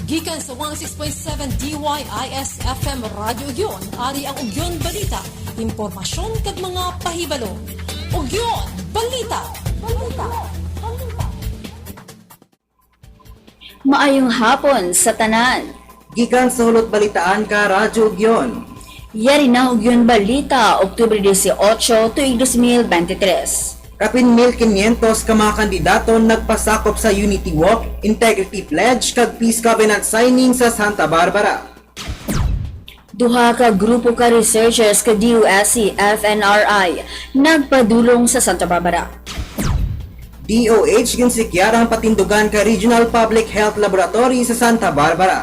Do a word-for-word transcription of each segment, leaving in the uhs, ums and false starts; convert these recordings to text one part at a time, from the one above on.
Gikan sa one oh six point seven D Y I S F M Radyo Ugyon, ari ang Ugyon Balita, impormasyon kag mga pahibalo. Ugyon Balita. Balita. Balita. Maayong hapon sa tanan. Gikan sa Hulot Balitaan ka Radyo Ugyon. Yari na ang Ugyon Balita, Oktubre dieciocho, tuig dos mil bente tres. Kapin mil kinyentos ka mga kandidato nagpasakop sa Unity Walk, Integrity Pledge, kag Peace Covenant signing sa Santa Barbara. Duha ka grupo ka researchers ka D O S T F N R I nagpadulong sa Santa Barbara. D O H ginsikyar ang patindugan ka Regional Public Health Laboratory sa Santa Barbara.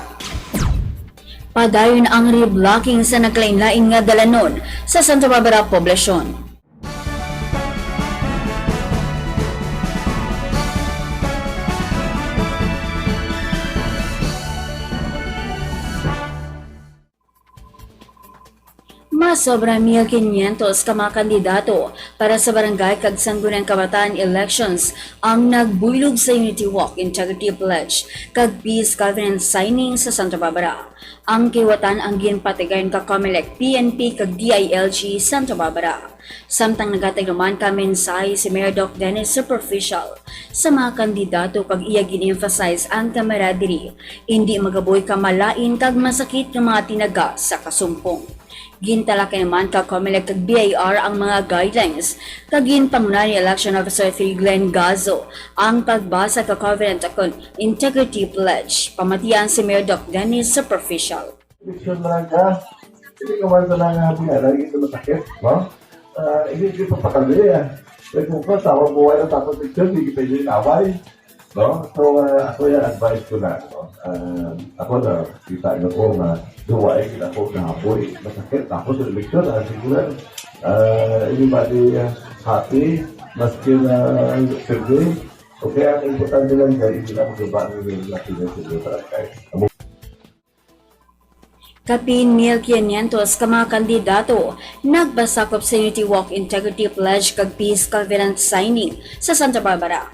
Padayon ang reblocking sa nagkalain-lain nga dalanon sa Santa Barbara poblasyon. Masobra mil kinyentos ka mga kandidato para sa barangay kag sangguniang kabataan elections ang nagbuylog sa Unity Walk, Integrity Pledge, kag Peace Covenant signing sa Santa Barbara. Ang kiwatan ang ginpatigayon ka Comelec, P N P, kag D I L G Santa Barbara. Samtang naghatag naman ka mensahe si Mayor Doc Dennis Superficial sa mga kandidato kag iya gin-emphasize ang camaraderie, indi magabuhi ka malain kag masakit nga mga tinaga sa kasumpong. Gintalakay naman ka Comelec kag B I R ang mga guidelines kag ginpanguna ni Election Officer three Glenn Gazo ang pagbasa ka Covenant akon Integrity Pledge, pamatian si Mayor Doc Dennis Superficial. Election na lang ka. Hindi ka man sa lang happy na lagi sa masakit, no? Ah, hindi ko papakali, ah. Like, kung ka, tawag mo, wala tapos election, hindi kita yung away. No? So, ah, ako yung advice ko na, no? Ah, ako na, kita nyo ko nga, duwa, eh, kita ko na hapoy. Masakit, tapos election, ah, siguro, ah, everybody, ah, happy, maski na, ah, survey. Okay, ang importante lang dyan, hindi na magkabaan yung mga pinag-survey para kayo. Kapin mil kinyentos ka mga kandidato nagpasakop sa Unity Walk, Integrity Pledge kag Peace Covenant signing sa Santa Barbara.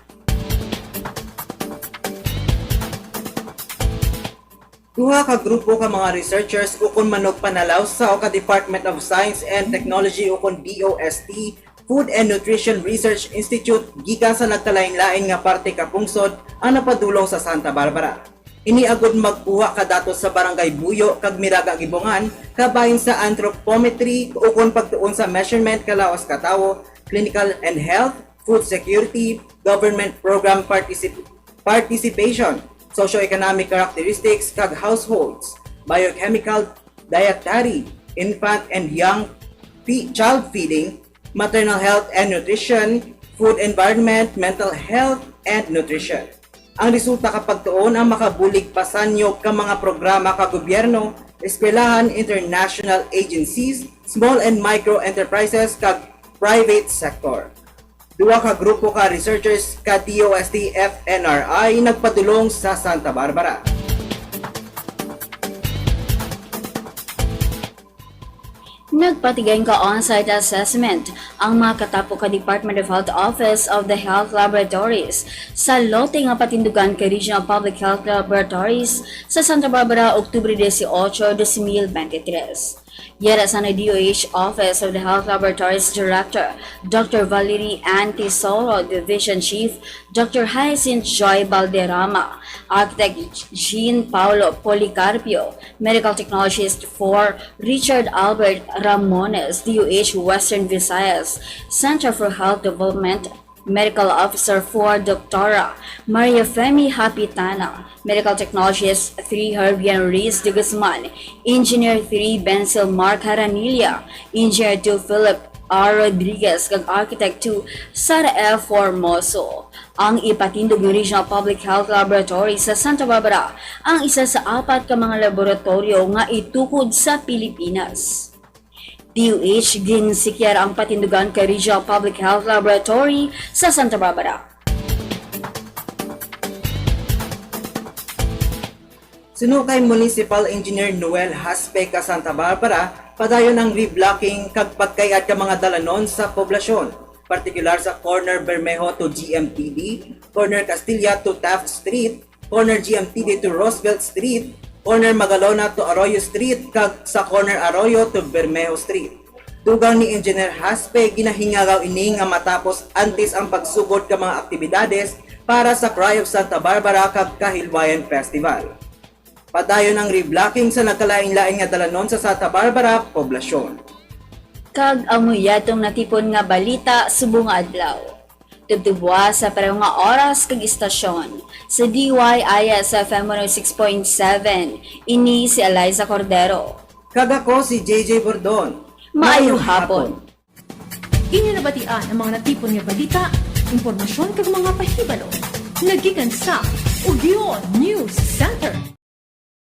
Duha ka grupo ka mga researchers ukon manugpanalaw sa ka Department of Science and Technology ukon D O S T, Food and Nutrition Research Institute gikan sa nagkalain-lain nga parte ka pungsod ang napadulong sa Santa Barbara. Ini agud magkuha ka datos sa Barangay Buyo kag Miraga Gibongan, kabahin sa anthropometry ukon pagtuon sa measurement ka lawas ka tawo, clinical and health, food security, government program particip-, participation, socioeconomic characteristics kag households, biochemical, dietary, infant and young fe-, child feeding, maternal health and nutrition, food environment, mental health, and nutrition. Ang resulta ka pagtuon ang makabulig pasanyog ka mga programa ka gobyerno, eskwelahan, international agencies, small and micro enterprises, kag private sector. Duha ka grupo ka researchers ka D O S T F N R I nagpadulong sa Santa Barbara. Nagpatigay ka on-site assessment ang mga katapo ka Department of Health Office of the Health Laboratories sa lote nga patindugan kay Regional Public Health Laboratories sa Santa Barbara, Oktubre dieciocho, dos mil veintitrés. Yara sa D O H Office of the Health Laboratories Director, Doctor Valerie Ann Tesoro, Division Chief, Doctor Hyacinth Joy Balderrama, Architect Jean Paulo Policarpio, Medical Technologist four, Richard Albert Ramones, D O H Western Visayas Center for Health Development, Medical Officer four, Doctora Maria Femi Hapitana, Medical Technologist three, Herbian Reis de Guzman, Engineer three, Bensil Mark Haranilla, Engineer two, Philip R. Rodriguez, kag Architect two, Sara F. Formoso. Ang ipatindog nga Regional Public Health Laboratory sa Santa Barbara ang isa sa apat ka mga laboratoryo nga itukod sa Pilipinas. D O H ginsikyar ang patindugan kay Regional Public Health Laboratory sa Santa Barbara. Suno kay Municipal Engineer Noel Haspe ka Santa Barbara, padayon ang reblocking kag pagkayad ka mga dalanon sa poblasyon, partikular sa corner Bermejo to G M T V, corner Castilla to Taft Street, corner G M T D to Roosevelt Street, corner Magalona to Arroyo Street, kag sa corner Arroyo to Bermejo Street. Dugang ni Engineer Haspe, ginahingagaw ini nga matapos antes ang pagsugod ka mga aktibidades para sa Cry of Santa Barbara kag Kahilwayan Festival. Padayon ang reblocking sa nagkalain-lain nga dalanon sa Santa Barbara poblasyon. Kag amo yadtong natipon nga balita subong nga adlaw. Tubtubwa sa pareho nga oras kag istasyon sa D Y I S F M one oh six point seven. Ini si Eliza Cordero. Kag ako si J J Bordon. Maayong hapon. Inyo nabatian ang mga natipon nga balita, impormasyon kag mga pahibalo nga gikan sa Ugyon News Center.